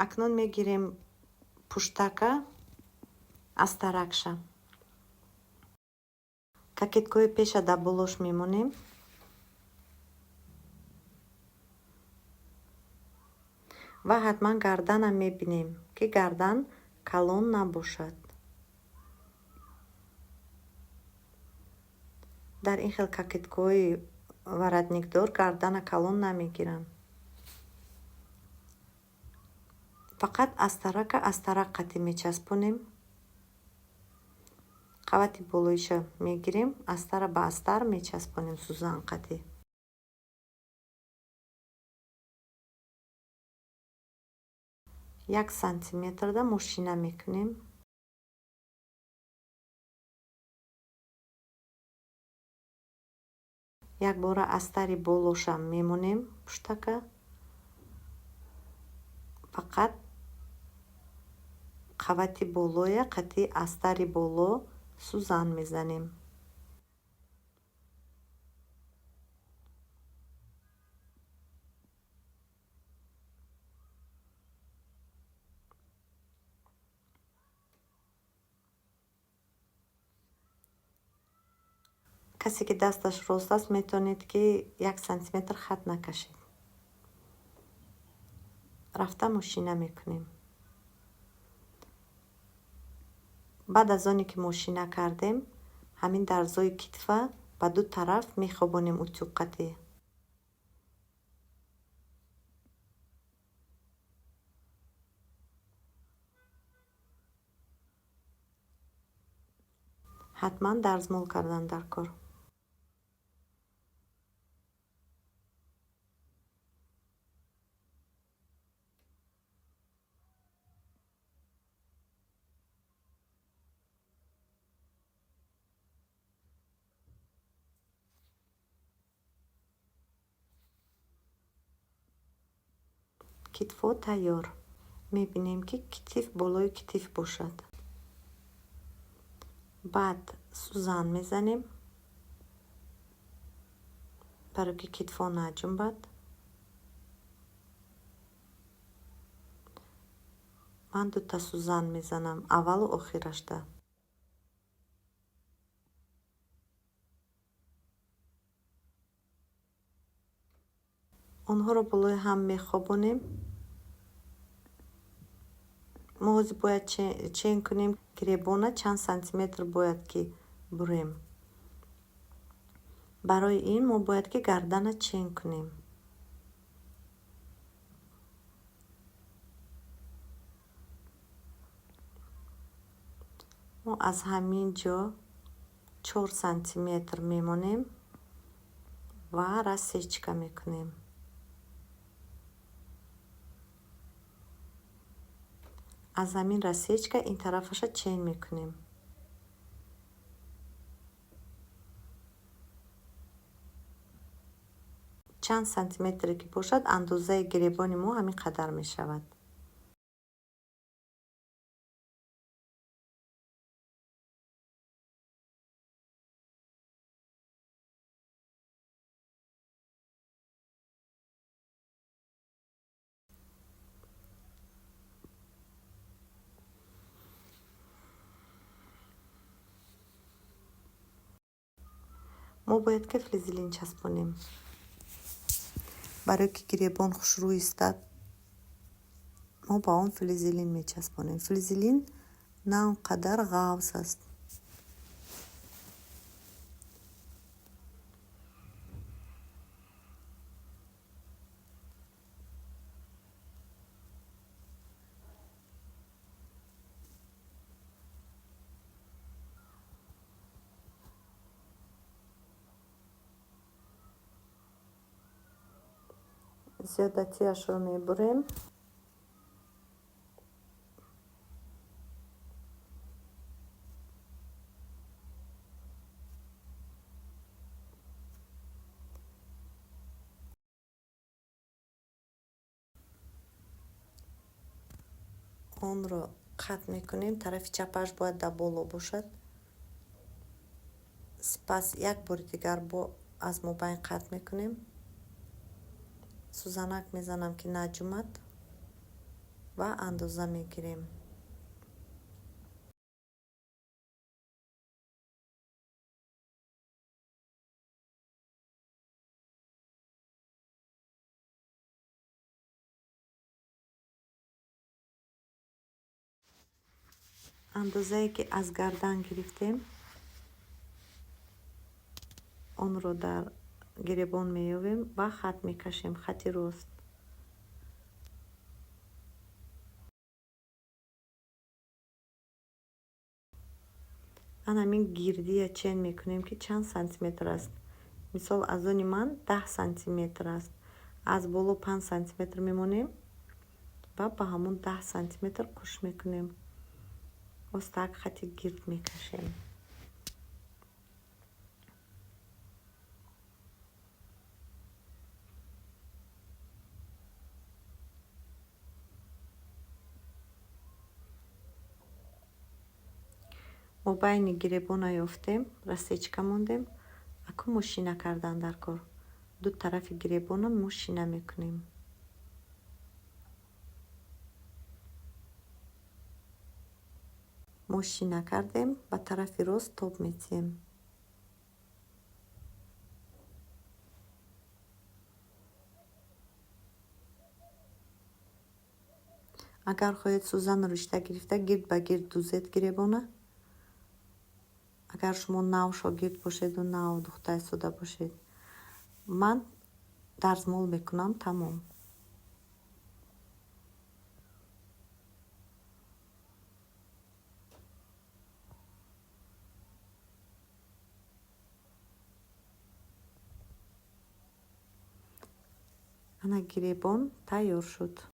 Акнун мегирем пуштака, астаракша. Кокеткаҳои пеша дар болош мемонем. Ва ҳатман гарданам мебинем, ки гардан калон набошад. Дар ин хел кокеткаҳои воротникдор гардана калон намегиранд. Фақат астарака астарак қатӣ мечаспонем. Қабати болоиша мегирем, астара ба астар мечаспонем сӯзан қатӣ. 1 сантиметрда мошина мекунем. Якбора астари болошам мемонем пуштака. Фақат қабати болоя қатъи астари боло сӯзан мезанем. Касе ки дасташ рост аст, метавонед, ки 1 сантиметр хат накашед. Рафта мошина мекунем. Баъд аз оне ки мошина кардем, ҳамин дарзои китфа ба ду тараф мехобонем утюг қатӣ. Ҳатман дарзмол кардан дар кор. Китфҳо тайёр. Мебинем, ки китф болои китф бошад. Баъд сӯзан мезанем, барое ки китфҳо наҷунбад. Ман дута сӯзан мезанам, аввалу охирашда. Онҳоро болои ҳам мехобонем. Мо ҳозир бояд чен кунем гиребона чанд сантиметр бояд ки бурем. Барои ин мо бояд ки гардана чен кунем. Мо аз ҳамин ҷо 4 сантиметр мемонем ва рассечка мекунем. Аз ҳамин рассечка ин тарафаша чен мекунем. Чанд сантиметре ки бошад, андозаи гиребони мо ҳамин қадар мешавад. Мо бояд ки флизелин часпонем, барое ки гиребон хушрӯ истад. Мо ба он флизелин мечаспонем. Флизелин на он қадар ғафз аст. Зиёдатиашро мебурем. Онро қатъ мекунем. Тарафи чапаш бояд дар боло бошад. Сипас як бори дигар бо аз мобайн қатъ мекунем. Сӯзанак мезанам, ки наҷумад. Ва андоза мегирем. Андозае ки аз гардан гирифтем, онро дар гиребон меёвем ва хат мекашем, хати рост. Ан ҳамин гирдия чен мекунем, ки чанд сантиметр аст. Мисол, аз они ман 10 сантиметр аст. Аз боло 5 сантиметр мемонем ва ба ҳамон 10 сантиметр қуш мекунем. Остак хати гирд мекашем. Мобайни гиребона ёфтем, рассечка мондем. Акун мошина кардан дар кор. Ду тарафи гиребона мошина мекунем. Мошина кардем, ба тарафи рост тоб метиҳем. Агар хоҳед, сӯзанро ришта гирифта, гирд ба гирд дузед гиребона. Агар шумо нав шогирд бошеду нав духта истода бошед. Ман дарзмол мекунам, тамом. Ана, гиребон тайёр шуд.